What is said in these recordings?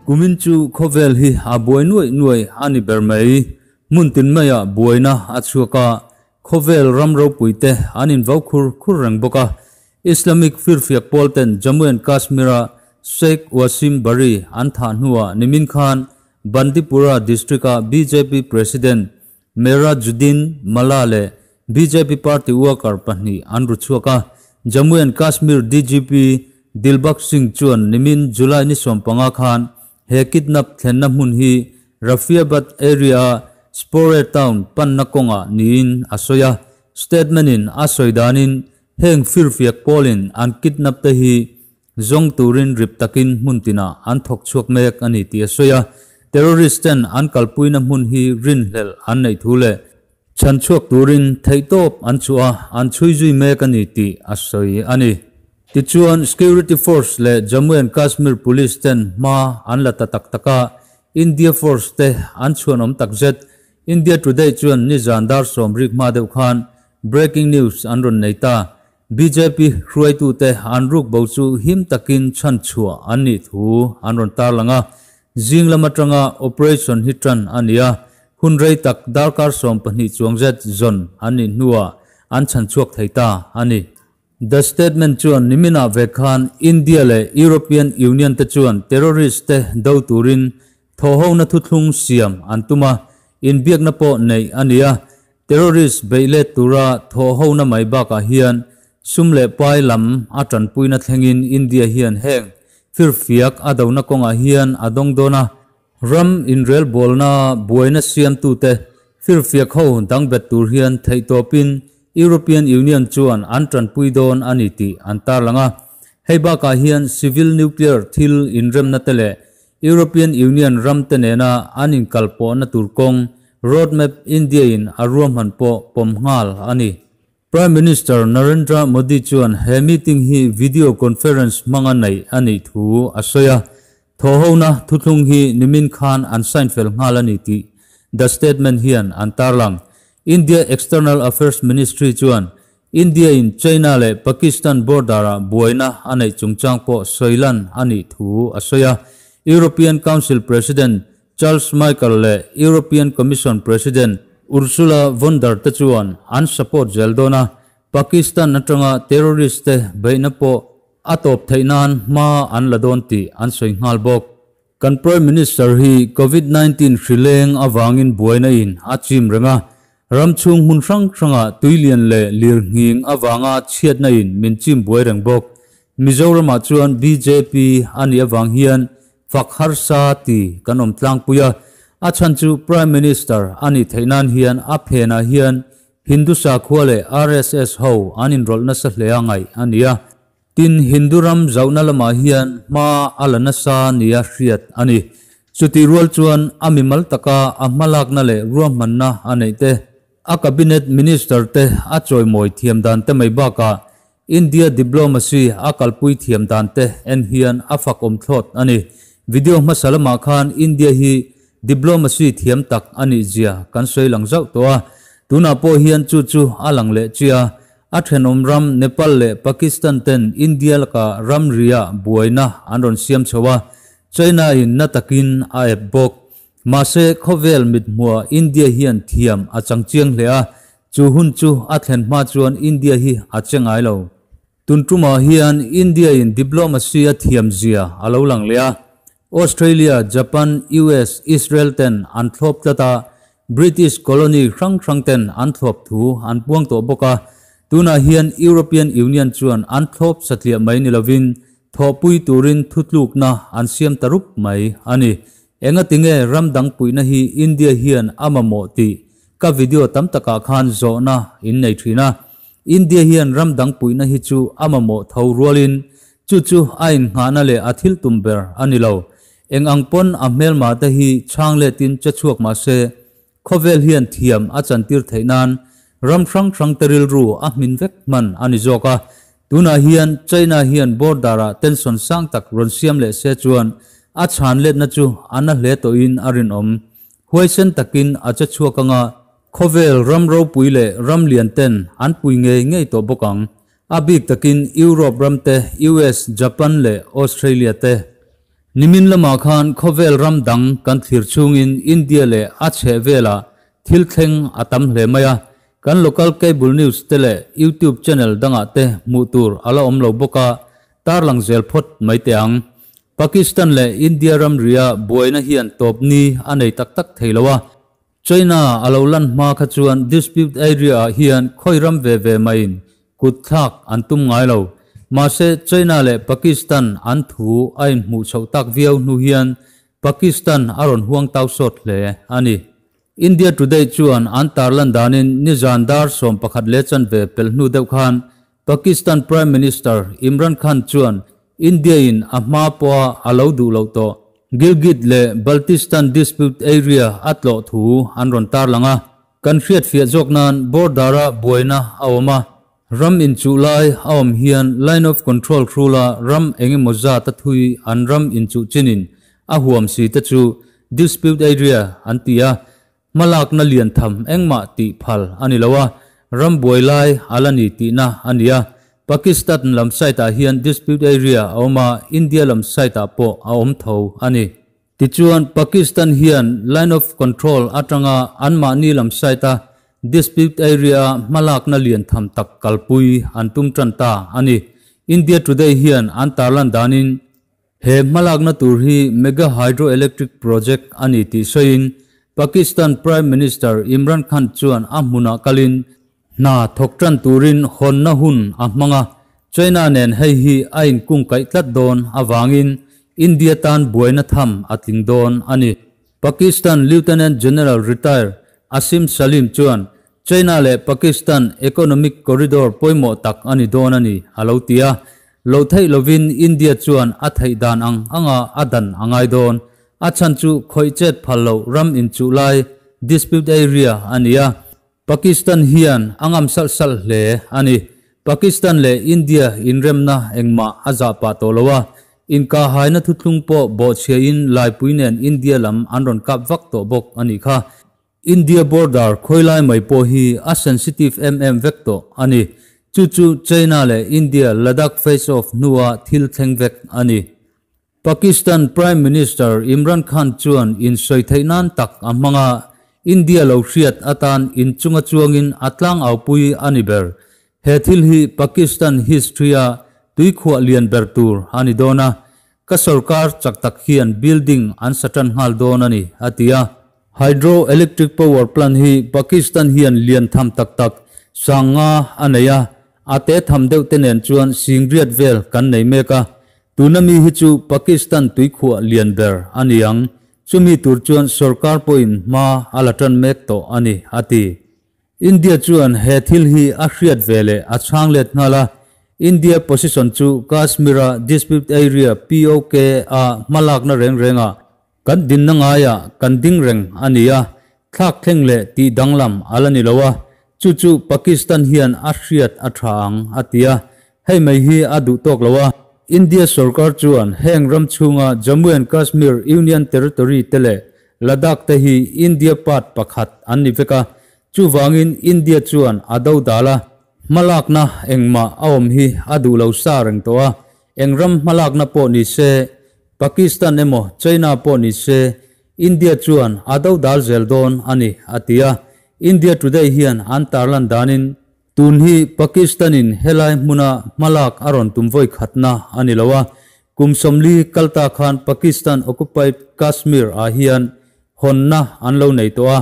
Kumin chu khawvel hi a buai nuaih nuaih a ni ber mai. Hmun tin maiah buaina a chhuak a, khawvel ram ropuite an invo khur khur reng bawk a. Islamic firfiak pawl ten Jammu and Kashmir-a Sheikh Wasim Bari an thah hnuah nimin khan Bandipura district-a bjp President Mehrajuddin Mala leh bjp party worker pahnih an ru chhuak a. Jammu and Kashmir DGP Dilbagh Singh chuan nimin July ni 15 khan he kidnap thlenna hmun hi Rafiabad area-a Spore town panna kawngah niin a sawi a. Statement-in a sawi danin heng firfiak pawlin an kidnap te hi Zawng turin rip takin hmun tinah an thawk chhuak mek a ni tih a sawi a. Terrorist ten an kalpuina hmun hi rinhlelh an neih thu leh chhan chhuak turin theihtawp an chhuah a, an chhui zui mek a ni tih a sawi a ni. Tichuan, Security Force leh Jammu and Kashmir Police ten hma an la ta tak tak a, India Force te an chhuanawm takzet. India Today chuan nizan dar 10 rik hma deuh khan breaking news an rawn nei ta. Bjp hruaitute an ruk bo chu him takin chhan chhuah an nih thu an rawn tarlang a, zing lam atanga operation hi tan a ni a, hun rei tak darkar 12 chuang zet zawn an nih hnuah an chhan chhuak thei ta a ni. The Statement chuan niminah ve khan India leh European Union te chuan terrorist te do turin thawhhona thuthlung siam an tum a, inbiakna pawh neih a ni a. Terrorist beih let tura thawhhona mai bakah hian sum leh pai lam a tanpuina thlengin India hian heng firfiak a dona kawngah hian a dawng dawn a, ram inrelbawlna buaina siamtute firfiak ho dang bet tur hian theihtawpin European Union chuan an tanpui dawn a ni tih an tarlang a. Hei bakah hian civil nuclear thil inremna te leh European Union ram te nena an inkalpawhna tur kawng roadmap India-in a ruahman pawh pawm nghal a ni. Prime Minister Narendra Modi chuan he meeting hi video conference hmanga neih a nih thu a sawi a, thawhhona thuthlung hi nimin khan an sign fel nghal a ni tih The Statement hian an tarlang. India External Affairs Ministry chuan India-in China leh Pakistan border-ah buaina a neih chungchang pawh sawi lan a nih thu a sawi a. European Council President Charles Michael leh European Commission President Ursula von der te chuan an support zel dawn a, Pakistan atanga terrorist te beihna pawh a tawp theih nan hma an la dawn tih an sawi nghal bawk. Kan Prime Minister hi Covid 19 hri leng avangin buaina in a chim reng a, ram chhung hmun hrang hrangah tuilian leh lirnghing avanga chhiatna in min chim buai reng bawk. Mizoramah chuan bjp a nih avang hian fak harsa ti kan awm tlangpui a, a chhan chu Prime Minister a nih theih nan hian a phenah hian Hindu sakhua leh RSS ho an inrawlh nasa hle a ngaih a ni a. Tin, Hindu ram zauhna lamah hian hma a la nasa nia hriat a ni. Chutih rual chuan a mimal taka a hmalakna leh ruahmanna a neih te, a cabinet minister te a chawimawi thiam dan te mai bakah India diplomacy a kalpui thiam dan te en hian a fakawm thlawt a ni. Video hmasa lamah khan India hi diplomacy thiam tak a nih zia kan sawi lang zauh tawh a, tunah pawh hian chu chu a lang leh chiah a. A thenawm ram Nepal leh Pakistan ten India laka ramriah buaina an rawn siam chho a, China in na takin a ep bawk. Mahse, khawvel mithmuah India hian thiam a chang chiang hle a, chu hun chu a thlen hma chuan India hi a che ngai lo. Tun tumah hian India in diplomacy a thiam zia a lo lang leh a, Australia, Japan, US, Israel ten an thlawp tlat a, British colony hrang hrang ten an thlawp thu an puang tawh bawk a, tunah hian European Union chuan an thlawp satliah mai ni lovin thawhpui turin thutlukna an siam ta rup mai a ni. Engatinge ram dang puihna hi India hian a mamawh tih ka video tam takah khan zawhna in nei thin a. India hian ram dang puihna hi chu a mamawh tho rualin chu chu a innghahna leh a thil tum ber a ni lo. Eng ang pawn a hmelma te hi chhang letin che chhuak mah se, khawvel hian thiam a chantir theih nan ram hrang hrang te rilru a hmin vek hman a ni zawk a. Tunah hian China hian border ah tension sang tak rawn siam leh se chuan a chhan letna chu a na hle tawhin a rinawm. Huaisen takin a che chhuak anga. Khawvel ram ropui leh ram lian ten an pui ngei ngei tawh bawk ang. A bik takin Europe ram te, US, Japan leh Australia te. Nimin lamah khan khawvel ram dang kan thlir chhungin India leh a chhehvelah thil thleng a tam hle mai a. Kan local cable news te leh YouTube channel dangah te hmuh tur a la awm lo bawk a, tarlang zel phawt mai teh ang. Pakistan leh India ramria buaina hian tawp ni a nei tak tak thei lo a, China a lo lan hma kha chuan dispute area ah hian khawi ram ve ve maiin kut thlak an tum ngai lo. Mahse China leh Pakistan an thu a inhmuh chhoh tak viau hnu hian Pakistan a rawn huang tau sawt hle a ni. India Today chuan an tarlan danin nizan dar 11 leh chanve pelh hnu deuh khan Pakistan Prime Minister Imran Khan chuan India-in a hma pawha a lo duh loh tawh Gilgit leh Baltistan dispute area a tlawh thu an rawn tarlang a. Kan hriatfiah zawk nan border-a buaina a awm a, ram inchuh lai a awm hian line of control hrula ram engemaw zat a thui an ram inchuh chinin a huam si te chu dispute area an ti a. Hmalakna lian tham engmah tih phal a ni lo a, ram buai lai a la ni tihna a ni a. Pakistan lam side ah hian dispute area a awm a, India lam side ah pawh a awm tho a ni. Tichuan, Pakistan hian line of control atanga anmahni lam side a dispute area a hmalakna lian tham tak kalpui an tum tan ta a ni. India Today hian an tarlan danin, He hmalakna tur hi Mega Hydroelectric Project a ni tih sawiin Pakistan Prime Minister Imran Khan chuan a hmunah kalin hna thawk tan turin hawnna hun a hmang a, China nen hei hi a inkungkaih tlat dawn avangin India tan buaina tham a tling dawn a ni. Pakistan Lieutenant General Retired Asim Salim chuan China leh Pakistan economic corridor pawimawh tak a ni dawn a ni, a lo ti a. Lo theih lovin India chuan a theih dan ang anga a dan a ngai dawn. A chhan chu khawih chet phal loh ram inchuh lai, dispute area, a ni a. Pakistan hian a ngam salh salh hle a ni. Pakistan leh India inremna engmah a zah pah tawh lo a. Inkahaina thuthlung pawh bawhchhiain laipui nen India lam an rawn kap vak tawh bawk a nih kha. India border khawilai mai pawh hi a sensitive em em vek tawh a ni. Chu chu China leh India Ladakh face off hnua thil thleng vek a ni. Pakistan Prime Minister Imran Khan chuan insawi theih nan tak a hmang a, India lo hriat atan inchunga chuangin a tlangaupui a ni ber. He thil hi Pakistan history-a tuikhuah lian ber tur a ni dawn a, Ka sorkar chak tak hian building an sa tan nghal dawn a ni, a ti a. Hydro electric power plant hi Pakistan hian lian tham tak tak sanga a nei a, a te tham deuh te nen chuan singriat vel kan nei mek a. Tuna mi hi chu Pakistan tuikhuah lian ber a ni ang, chumi tur chuan sorkar pawhin hma a la tan mek tawh a ni, a ti. India chuan he thil hi a hriat ve leh a chhang let nghal a, India position chu Kashmir-a dispute area POK a hmalakna reng rengah kan dinna ngaiah kan ding reng a ni a, thlak thleng leh tih danglam a la ni lo a, chu chu Pakistan hian a hriat a tha ang, a ti a. Hei mai hi a duh tawk lo a. India sorkar chuan heng ram chhunga Jammu and Kashmir Union Territory te leh Ladakh te hi India part pakhat an ni vek a, chuvangin India chuan a do dal a, hmalakna engmah a awm hi a duh lo sa reng tawh a, eng ram hmalakna pawh ni se, Pakistan emaw China pawh ni se, India chuan a do dal zel dawn a ni, a ti a. India Today hian an tarlan danin Tun hi Pakistan-in helai hmuna hmalak a rawn tum vawi khatna a ni lo a, kum 40 kalta khan Pakistan occupied Kashmir ah hian hawnna an lo nei tawh a,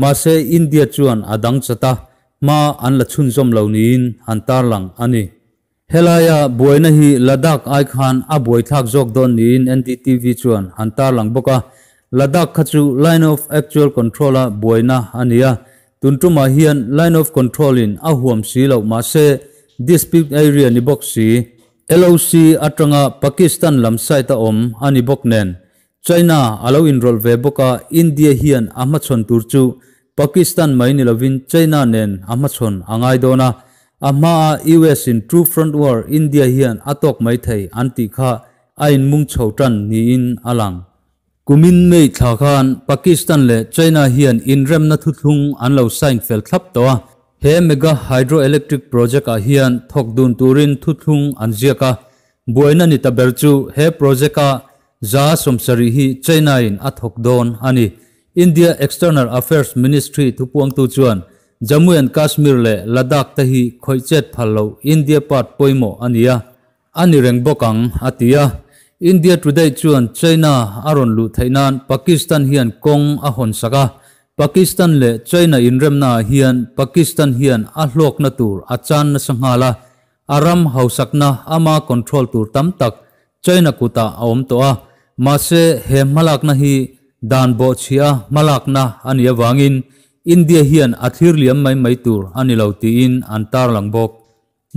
mahse India chuan a dang chat a, hma an la chhunzawm lo niin an tarlang a ni. Helaia buaina hi Ladakh ai khan a buaithlak zawk dawn niin NDTV chuan an tarlang bawk a, Ladakh kha chu Line of Actual Control-a buaina a ni a, Tun tumah hian line of control in a huam si loh mahse dispute area ni bawk si, LOC atanga Pakistan lam side a awm a ni bawk nen China a lo inrawlh ve bawk a, India hian a hmachhawn tur chu Pakistan mai ni lovin China nen a hmachhawn a ngai dawn a, a hmaa US in two front war India hian a tawk mai thei an tih kha a inmung chho tan niin a lang. Kumin May thla khan Pakistan leh China hian inremna thuthlung an lo sign fel thlap tawh a, he mega hydroelectric project ah hian thawk dun turin thuthlung an ziak a, buaina ni ta ber chu he project a 70% hi China in a thawk dawn a ni. India External Affairs Ministry thupuangtu chuan Jammu and Kashmir leh Ladakh te hi khawih chet phal loh India part pawimawh a ni a, A ni reng bawk ang, a ti a. India Today chuan China a rawn luh theih nan Pakistan hian kawng a hawn sak a. Pakistan leh China inremnaah hian Pakistan hian a hlawkna tur a chan nasa nghal a. A ram hausakna ama control tur tam tak China kutah a awm tawh a. Mahse, he hmalakna hi dan bawhchhiah hmalakna a nih avangin India hian a thlir liam mai mai tur a ni lo tiin an tarlang bawk.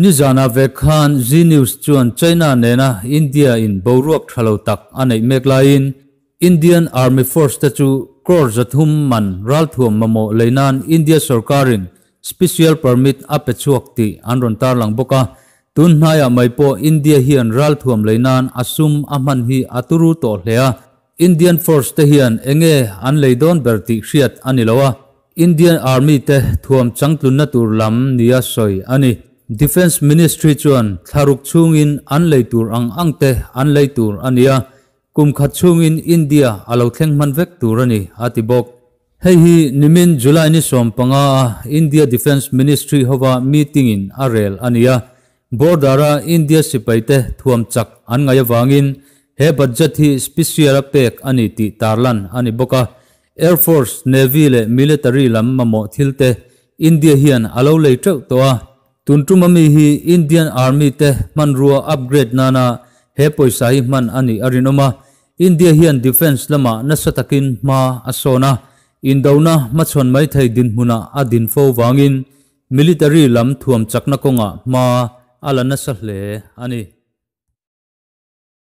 Nizana vek khan Zee News chuan China nena India in boruak tha lo tak a neih mek laiin Indian Army Force te chu crore 300 man ralthuam mamawh lei nan India sorkarin special permit a pe chhuak tih an rawn tarlang bawk a. Tun hnaiah mai pawh India hian ralthuam lei nan a sum a hman hi a turu tawh hle a. Indian Force te hian enge an lei dawn ber tih hriat a ni lo a. Indian Army te thuam changtlunna tur lam nia sawi a ni. Defence Ministry chuan thlaruk chhungin an lei tur ang ang te an lei tur a ni a, kum khat chhungin India a lo thleng hman vek tur a ni, a ti bawk. Hei hi nimin July ni 15 a India Defence Ministry hova meeting in a rel a ni a, border a India sipai te thuam chak an ngaih avangin he budget hi special a pek a ni tih tarlan a ni bawk a. Air Force, Navy leh Military lam mamawh thil te India hian a lo lei teuh tawh a. Tun tum ami hi Indian Army te hmanrua upgrade nana he pawisa hi hman a nih a rinawm a. India hian defence lamah nasa takin hma a sawn a, indona hmachhawn mai thei dinhmunah a din fo vangin military lam thuam chakna kawngah hma a la nasa hle a ni.